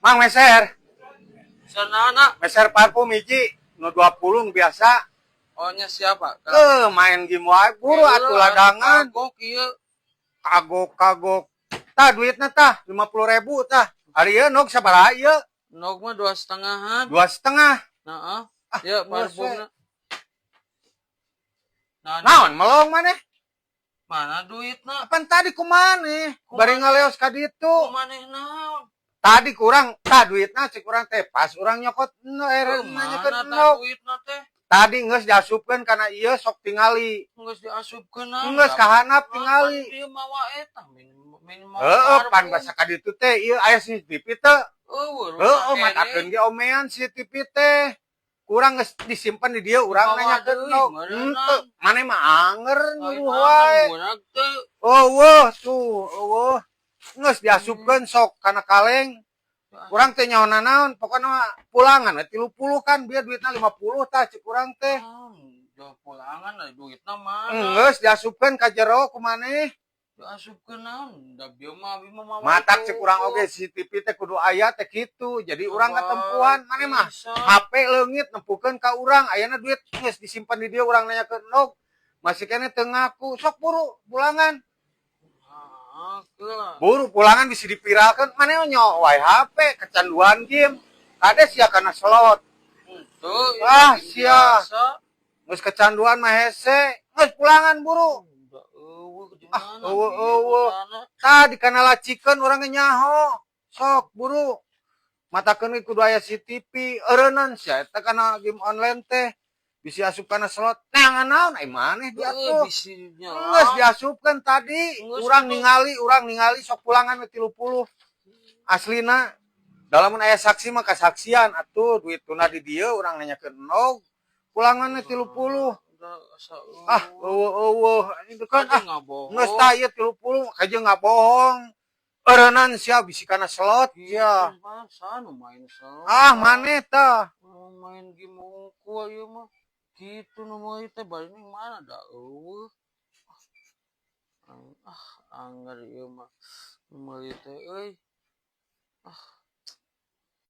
Mang, meser. Sanana. Meser parfum hiji nu 20 nu biasa. Oh nya, siapa? Eh, main game wae, buru atuh ladangan. Kagok ieu. Kagok kagok. Tah, duitna tah, 50.000 tah. Ari ieu endog sabaraha ieu? Endog mah 2,5-an. 2,5. Nah, Ah, ya geus we. Parfumna. Nah, Naon melong maneh? Mana duitna? Apaan tadi ku maneh? Bari ngaleos ka ditu. Maneh naon? Tadi kurang tah duitna, cek urang teh pas urang nyokot no Oh, nanya ke mana tah endog. Duitna teh? Tadi geus diasupkeun kana ieu, sok tingali. Geus diasupkeun naon? Geus kahanap, tingali. Ieu mawa eta min min. Heeh, pan basa ka ditu teh ieu aya CCTV teh. Eueuh. Heeh, matakeun ge omean CCTV teh. Kurang geus disimpan di dieu, urang Dibawa nanyakeun deui, endog. meureunna. Henteu, maneh mah anger nyuruh wae. Oh, tuh, eueuh. Geus diasupkeun sok kana kaleng. Urang teh nyaho naon, pokokna mah pulangan we 30 kan, biar duitna 50 tah cek urang teh. Jauh pulangan dari duitna mana? Geus diasupkeun ka jero ku maneh. Diasupkeun naon? Da bieu mah abi mah mawa Matak cek itu. Urang oge CCTV teh kudu aya teh kitu. Jadi urang katempuhan, maneh mah Bisa. HP leungit nempukeun ka urang, ayana duit geus disimpan di dieu, urang nanyakeun endog. Masih keneh teu ngaku. Sok buru pulangan. Ah, keula. Buru pulangan, bisa dipiralkeun. Maneh nyo wae HP kecanduan game. Kade sia kana slot. Henteu, ieu Ah, mah sia. biasa. Geus kecanduan mah hese. Geus pulangan buru. Da eueuh di Ah, mana? eueuh, Di eueuh. mana? Tadi kana lacikeun urang ge nyaho. Sok buru. Matakeun ge kudu aya CCTV. Eureunnan sia eta kana game online teh. Bisi asup kana slot. Neangan naon ai maneh Heueuh, diatuh. Bisi Geus diasupkeun tadi. Geus Urang atuh. Ningali, urang ningali, sok pulangan we 30. Aslina dalam aya saksi mah kasaksian atuh, duit tuna di dieu, urang nanyakeun endog. Pulangan we 30. Ah, eueuh eueuh itu kan ah. Ngabohong. Geus tah ieu 30 kaje nggak bohong. Eureunnan sia bisi kana slot sia. Masa nu main slot? Ah, maneh tah. Nu main game unggul ieu mah. Kitu nu meuli teh bari ini mana da eueuh. Ah, anggar ieu mah nu meuli teh euy. Ah.